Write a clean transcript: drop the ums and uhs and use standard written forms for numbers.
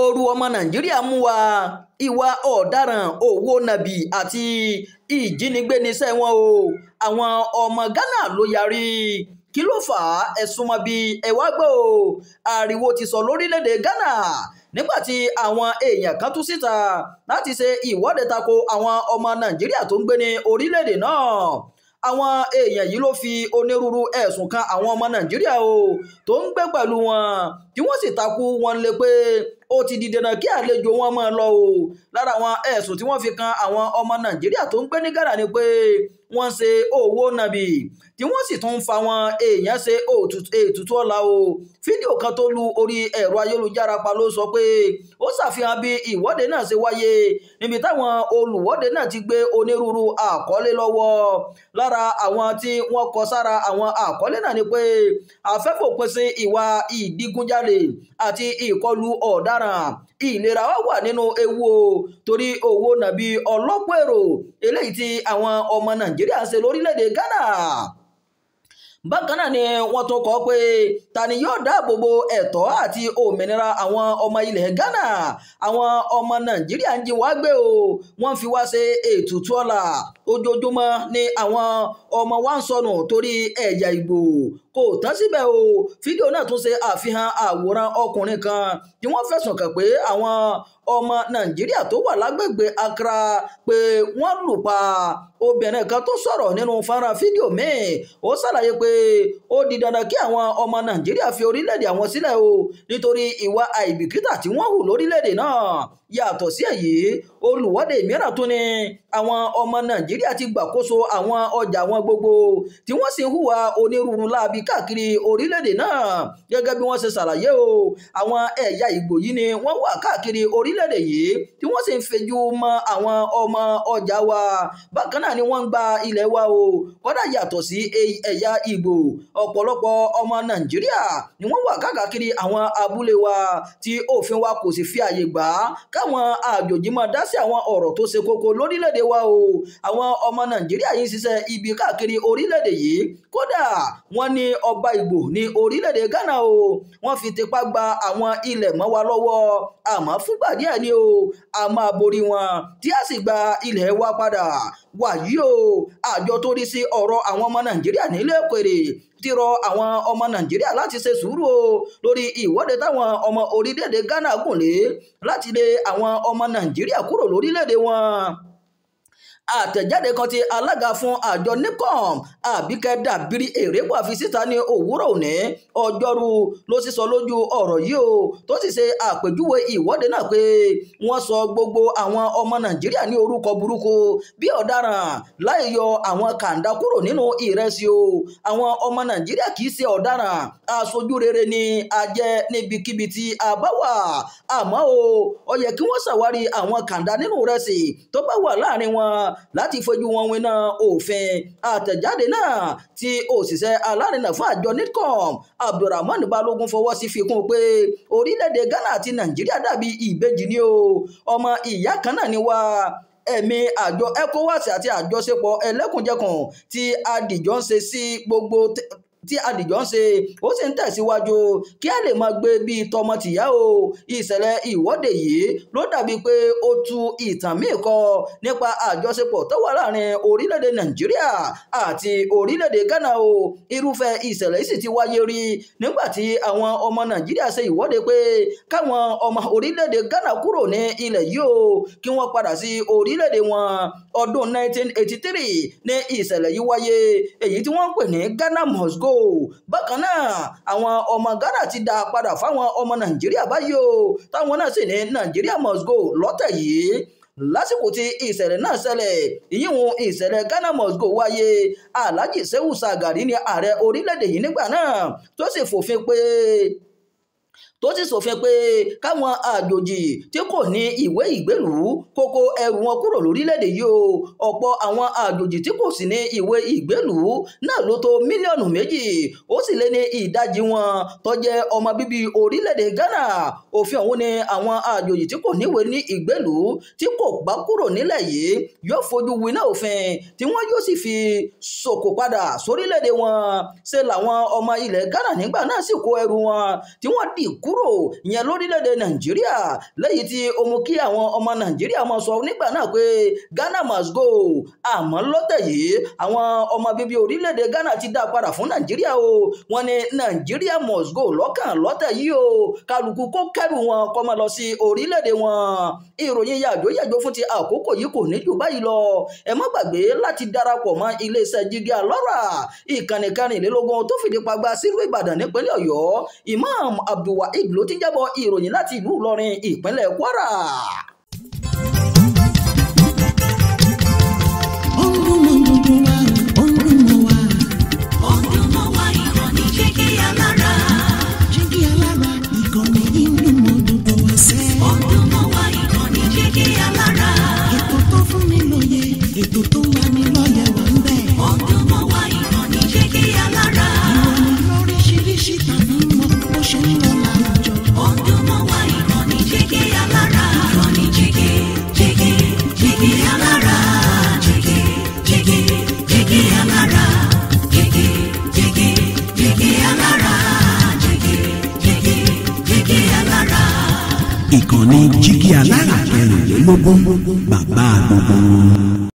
Ooru ọmọ Nàìjíríà mú wa, ìwà ọ̀daràn, owó nàbì àti ìjínigbé níṣẹ́ wọn o. Àwọn ọmọ Ghana ló yarí. Kí ló fà á? Ẹ̀sùn mọ́ bí ẹ wá gbọ́ o. Ariwo ti sọ lórílẹ̀‐èdè Ghana nígbà tí àwọn èèyàn kan tú síta láti ṣe ìwọ́de tako àwọn ọmọ Nàìjíríà tó ń gbé ní orílẹ̀‐èdè náà. Àwọn èèyàn yìí ló fi onírúurú ẹ̀sùn kan àwọn ọmọ Nàìjíríà o tó ń gbé pẹ̀lú wọn, tí wọ́n sì takú wọn lé pé ó ti di dandan kí àlejò wọn máa lọ o. Lára àwọn ẹ̀sùn tí wọ́n fi kan àwọn ọmọ Nàìjíríà tó ń gbé ní Ghana ni pé wọ́n ṣe owó nàbì, tí wọ́n sì tún ń fa wọn èèyàn ṣe ètùtù ọ̀la o. Fídíò kan tó lu orí ẹ̀rọ ayélujára pa ló sọ pé ó ṣàfihàn bí ìwọ́de náà ṣe wáyé níbi táwọn olùwọ́de náà ti gbé onírúurú àkọlé lọ́wọ́. Lára àwọn tí wọ́n kọ sára àwọn àkọlé náà ni pé àfẹ́fòpin sí ìwà ìdígunjalè àti ìkọlù ọ̀daràn, ìlera wa wà nínú ewu o torí owó nàbí ọlọ́pọ̀ èrò eléyìí tí àwọn ọmọ Nàìjíríà ń ṣe lórílẹ̀‐èdè Ghana. Bákan náà ni wọ́n tún kọ pé ta ni yóò dáàbò bo ẹ̀tọ́ àti òmìnira àwọn ọmọ ilẹ̀ Ghana? Àwọn ọmọ Nàìjíríà ń jí wá gbé o, wọ́n fi wá ṣe ètùtù ọ̀la. Ojoojúmọ́ ni àwọn ọmọ wa ń sọnù torí ẹ̀yà Ìgbò. Kò tán síbẹ̀ o, fídíò náà tún ṣe àfihàn àwòrán ọkùnrin kan tí wọ́n fẹ̀sùn kàn pé àwọn ọmọ Nàìjíríà tó wà lágbègbè Accra pé wọ́n lù pa. Obìnrin kan tó sọ̀rọ̀ nínú fọ́nrán fídíò míì ó ṣàlàyé pé ó di dandan kí àwọn ọmọ Nàìjíríà fi orílẹ̀-èdè àwọn sílẹ̀ o nítorí ìwà àìbìkítà tí wọ́n hù lórílẹ̀-èdè náà. Yàtọ̀ sí èyí, olùwọ́de mìíràn tún ni àwọn ọmọ Nàìjíríà ti gbàkóso àwọn ọjà wọn gbogbo tí wọ́n sì ń hùwà onírúurú láabi káàkiri orílẹ̀-èdè náà. Gẹ́gẹ́ bí wọ́n ṣe ṣàlàyé o, àwọn ẹ̀yà Ìgbò yìí ni wọ́n wà káàkiri orílẹ̀-èdè yìí tí wọ́n sì ń fejú mọ́ àwọn ọmọ ọjà wa. Bákan náà ni wọ́n ń gba ilẹ̀ wa o. Kódà yàtọ̀ sí ẹ̀yà Ìgbò, ọ̀pọ̀lọpọ̀ ọmọ Nàìjíríà ni wọ́n wà káàkiri àwọn abúlé wa tí òfin wa kò sì fi àyè gbà káwọn àjòjì máa dá sí àwọn ọ̀rọ̀ tó ṣe kókó lórílẹ̀-èdè wa o. Àwọn ọmọ Nàìjíríà yìí ń ṣiṣẹ́ ibi káàkiri orílẹ̀-èdè yìí. Kódà wọ́n ní ọba Ìgbò ní orílẹ̀-èdè Ghana o. Wọ́n fi tipá gba àwọn ilẹ̀ mọ́ wa lọ́wọ́, àmọ́ fúngbà díẹ̀ ni o, a máa borí wọn tí a sì gba ilẹ̀ wa padà. Wàyí o, àjọ tó rí sí ọ̀rọ̀ àwọn ọmọ Nàìjíríà nílé òkèèrè ti rọ àwọn ọmọ Nàìjíríà láti ṣe sùúrù o lórí ìwọ́de táwọn ọmọ orílẹ̀-èdè Ghana gùn lé láti lé àwọn ọmọ Nàìjíríà kúrò lórílẹ̀-èdè wọn. Àtẹ̀jáde kan tí alága fún àjọ NICOM Àbíkẹ́ Dàbírí Èrèwà fi síta ní òwúrọ̀ òní ọjọ́rú ló sì sọ lójú ọ̀rọ̀ yìí o, tó sì ṣe àpèjúwe ìwọ́de náà pé wọ́n sọ gbogbo àwọn ọmọ Nàìjíríà ní orúkọ burúkú bí ọ̀daràn láì yọ àwọn kàńdá kúrò nínú ìrẹsì o. Àwọn ọmọ Nàìjíríà kì í ṣe ọ̀daràn, aṣojú rere ni a jẹ́ níbikíbi tí a bá wà. Àmọ́ o, ó yẹ kí wọ́n ṣàwárí àwọn kàńdá nínú ìrẹsì tó bá wà láàrin wọn láti fojú wọn winá òfin. Àtẹ̀jáde náà tí òṣìṣẹ́ alárinà fún àjọ NICOM Abdulrahman Balógun fọwọ́ sí fi kún pé orílẹ̀-èdè Ghana àti Nàìjíríà dàbí ìbejì ni o, ọmọ ìyá kan náà ni wá. Ẹ̀mí àjọ ECOWAS àti àjọṣepọ̀ ẹlẹ́kùnjẹkùn tí adìjọ́ ń ṣe sí gbogbo tí adìjọ́ ń ṣe ó sì ń tẹ̀síwájú kí a lè máa gbé bíi tọmọ tìyá o. Ìṣẹ̀lẹ̀ ìwọ́de yìí ló dàbí pé ó tú ìtàn míì kọ nípa àjọṣepọ̀ tó wà láàrin orílẹ̀-èdè Nàìjíríà àti orílẹ̀-èdè Ghana o. Irúfẹ́ ìṣẹ̀lẹ̀ yìí sì ti wáyé rí nígbà tí àwọn ọmọ Nàìjíríà ṣe ìwọ́de pé káwọn ọmọ orílẹ̀-èdè Ghana kúrò ní ilẹ̀ yìí o kí wọ́n padà sí orílẹ̀-èdè wọn. Ọdún 1983 ní ìṣẹ̀lẹ̀ yìí wáyé, èyí tí wọ́n ń pè ní Ghana must go. Bákan náà àwọn ọmọ Ghana ti dá padà fáwọn ọmọ Nàìjíríà báyìí o, táwọn náà sì ní Nàìjíríà must go lọ́tẹ̀ yìí. Lásìkò tí ìṣẹ̀lẹ̀ náà ṣẹlẹ̀, ìyíhun ìṣẹ̀lẹ̀ Ghana must go wáyé, Alhaji Shehu Shagari ní ààrẹ orílẹ̀-èdè yìí nígbà náà tó sì fòfin pé tó sì ṣòfin pé káwọn àjòjì tí kò ní ìwé ìgbélùú kó kó ẹrù wọn kúrò lórílẹ̀‐èdè yìí o. Ọ̀pọ̀ àwọn àjòjì tí kò sì ní ìwé ìgbélùú náà ló tó 2 mílíọ̀nù, ó sì lé ní ìdajì wọn tó jẹ́ ọmọ bíbí orílẹ̀‐èdè Ghana. Òfin ọ̀hún ni àwọn àjòjì tí kò níwèé ní ìgbélùú tí kò bá kúrò nílẹ̀ yìí yóò fojú winá òfin tí wọ́n yóò sì fi ṣòkò padà sórílẹ̀‐èdè wọn. Ṣe làwọn ọmọ ilẹ̀ Ghana nígbà náà sì kó ẹrù wọn tí wọ́n dì kúrò kúrò ìyẹn lórílẹ̀‐èdè Nàìjíríà, lẹ́yìn tí ó mú kí àwọn ọmọ Nàìjíríà máa sọ nígbà náà pé Ghana must go. Àmọ́ lọ́tẹ̀ yìí àwọn ọmọ bíbí orílẹ̀‐èdè Ghana ti dá padà fún Nàìjíríà o. Wọ́n ní Nàìjíríà must go lọ́kàn lọ́tẹ̀ yìí o, kálukú kó kẹ́rù wọn kó máa lọ sí orílẹ̀‐èdè wọn. Ìròyìn yàjóyàjó fún ti àkókò yìí kò ní jù báyìí lọ. Ẹ má gbàgbé láti darapọ̀ mọ́ iléeṣẹ́ Jígí Alọ́rà, ìkànnì 24 tó fìdí pagbá sílùú Ìbàdàn nípínlẹ̀ Ọ̀yọ́. Imam Abdulwaheed ló ti jábọ̀ ìròyìn láti ìlú Ìlọrin, ìpínlẹ̀ Kwara. Ó ń dún mọ́ gbogbo wa, ó ń dún mọ́ wa. Ó ń dún mọ́ wa, ìkànnì Jígí Alára. Jígí Alára, ìkànnì yìí ń dún mọ́ gbogbo wa sẹ́. Ó ń dún mọ́ wa, ìkànnì Jígí Alára. Ètò tó fún ni lóye, ètò tó ń lani lọ́yẹ̀ wà ń bẹ̀. Ó ń dún mọ́ wa, ìkànnì Jígí Alára. Ìròyìn lóríṣiríṣi tàbí mọ bó ṣe ń lọ láwùjọ. Ó ń dún mọ́ wa, ìkànnì Jígí Alára. Ìkànnì Jígí, Jígí, Jígí Alára. Jígí, Jígí, Jígí Alára. Jígí, Jígí, Jígí Alára. Jígí, Jígí, Jígí Alára. Ìkànnì Jígí Alára 24, bàbá gbogbo wọn.